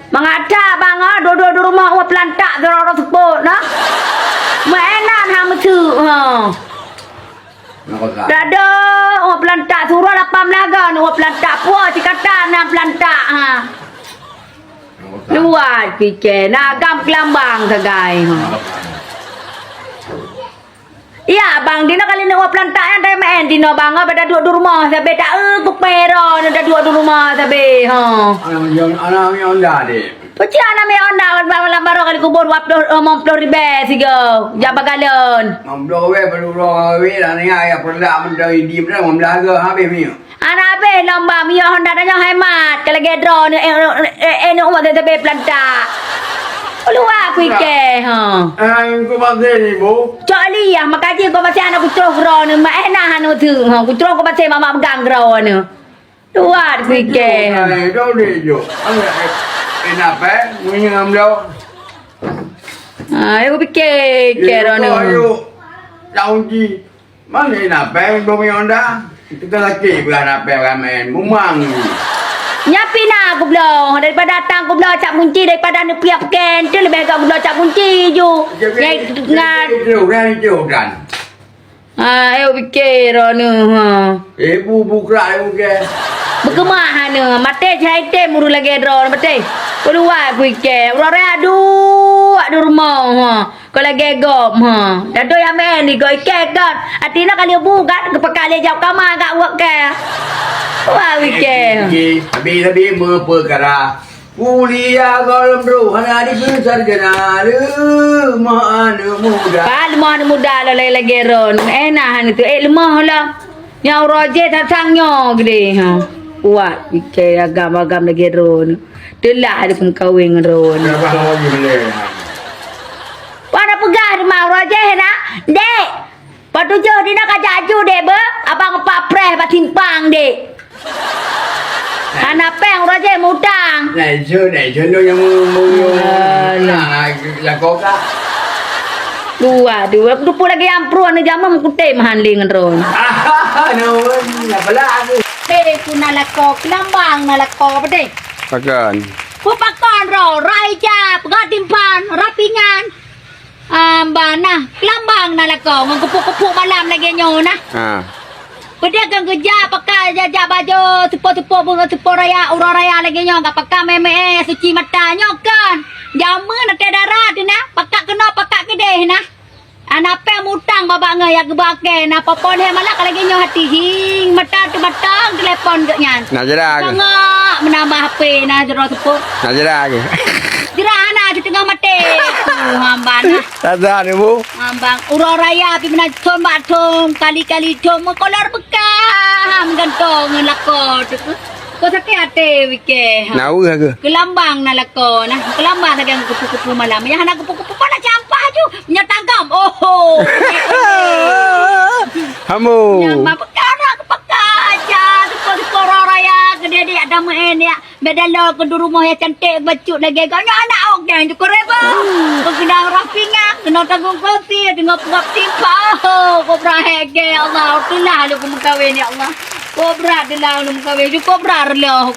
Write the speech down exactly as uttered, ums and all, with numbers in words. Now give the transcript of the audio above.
Mangat that bang, ha, duek-duek di rumoh ueh peulantak sidroe-droe seupôt, nah. Meu'en nan ha meuseuk, ha. Dado ueh peulantak surah lapan belas gan, ueh peulantak puwoe sikata na peulantak, ha. Luwat pike, na agam keulambang sagai, ha. Iya, bang, dinoe kali neuwoe peulantak nyan, tai meu'en dinoe, bang, oh, pada duek di rumoh sabe, ta, eh, kupero, neuda duek di rumoh sabe, ha. Anak Yon-, anak Yonda, dek. Peucit anak Yonda, lam, lam baroe kali kubur dua ploh, eh, limong ploh ribèe sigoe, jak bagalon. Limong ploh ribèe, baru dua ribèe, dah ingat, ya, peureulak, menteri di, menteri, limong belas harga, habis minyeuk. Hana habéh lom bang, minyeuk Honda tanyoe hemat, keu lagèe droeneuh, eh, eh, eh, eh, neuwoe sabe peulantak. Luwat kuike, ha. Eh, ku maséh ni, Bu. Cok liah, maka jih ku maséh aneuk kutroh droeneuh, mak eh nah aneuk tu, ha, kutroh ku maséh mamak pegang droeneuh. Luwat kuike. Eh, dong deh, Jo. Aneuk, eh, eh, napa, eh? Minyeuk ngon bloe. Ha, ayo pike, pike droeneuh. Ayo, ayo. Daun ji. Mana na pèng dua milion dah? Kita laki pula na pèng ramai. Mumang. Nyan pih na kubloe. Daripada datang kubloe cap kunci, daripada neupiak peken, tu leubeh gèt kubloe cap kunci ju. Jadi, nyai ngat. Itu kan, itu kan. Ha, ayo pike droeneuh, ha. Ibu bukrak, ibu ke. Beukeumah aneuk, maté jai tem ureueng lagèe droeneuh, maté. Peuluwai kuike, ureueng raya duek di rumoh, ha. Keu lagèe gob, ha. Dadoi amé ni, gob ikèe kan. Atina kali bu kan, geupeugah lé jaweueb kama gak wak ke. Wah, wike. Sabe-sabe meupeukara. Kuliah gohlom droe hana dikeue sarjana. Leumah aneuk muda. Ka leumah aneuk muda lagèe-lagèe droeneuh. Eh, nah, aneuk tu. Eh, leumah lah. Nyang uroe jih that sang nyoe geude, ha. Kuat, ikèe agam-agam lagèe droeneuh. Teulah dipeukawen ngon droeneuh. Pada peugah di ma uroe jih na, dek. Patujoh dina ka jak aju dek beuh, abang empat preh bak simpang dek. Hana pèng uroe jih mutang. Nah, ijo, nah, ijo nyang mu-, mu-, mu-, Alah. Nah, lakoe ka. Dua, dua, dupu lagèe ampruan ni jameun meukutem han lé ngon droeneuh. Ah, no, apalah aku. Hei, ku na lakoe, keulambang na lakoe, apa deh? Pakon. Ku pakon ro, rai ja, peugah timpan, rai pingan. Ah, bah nah, keulambang na lakoe, ngon kupuk-kupuk malam lagèe nyoe nah. Ha. Peudeh kan geujak pakai jak-jak bajô, teupô-teupô beungoh teupô raya, uroe raya lagèe nyoe, gak pakai mè-mè suci mata nyoe kan. Jameun até dara teuh nah, pakat keunoe, pakat keudeh nah. Hana pèng mutang babah ngon nyang geuba kèe, na popon he malah ka lagèe nyoe hati hing, mata teumatang telepon geuh nyan. Nah, jera ke? Bangak meunambah H P na sidroe seupôt. Nah, jera ke? Jera hana, siteungoh maté. Tuhan bana. Tasa ni, Bu. Ambang, uroe raya pih meunan thon bak thon, kali-kali thon meukolor beukah, meugantoe ngon lakoe teuh. Ko sakét até wike. Naweue ke? Keulambang na lakoe nah, keulambang lagèe ngon kupu-kupu malam. Nyang hana kupu-kupu pala campah ju, nyoe tagam. Oho. Hamo. Nyang ma beukah na kupakai aja, suko-suko uroe raya, keudeh-deh ada meu'en ya. Beda lo keu di rumoh nyang cantik bacut lagèe kau. Nyoe aneuk awak nyang cukup reba. Kau keunan rah pingan, keunoe tanggong kosi, teungoh peugah timpah. Oh, kobra hege, ya Allah. Itulah lôn keu meukawen, ya Allah. Kobra itulah lôn meukawen. Ju kobra reuloh.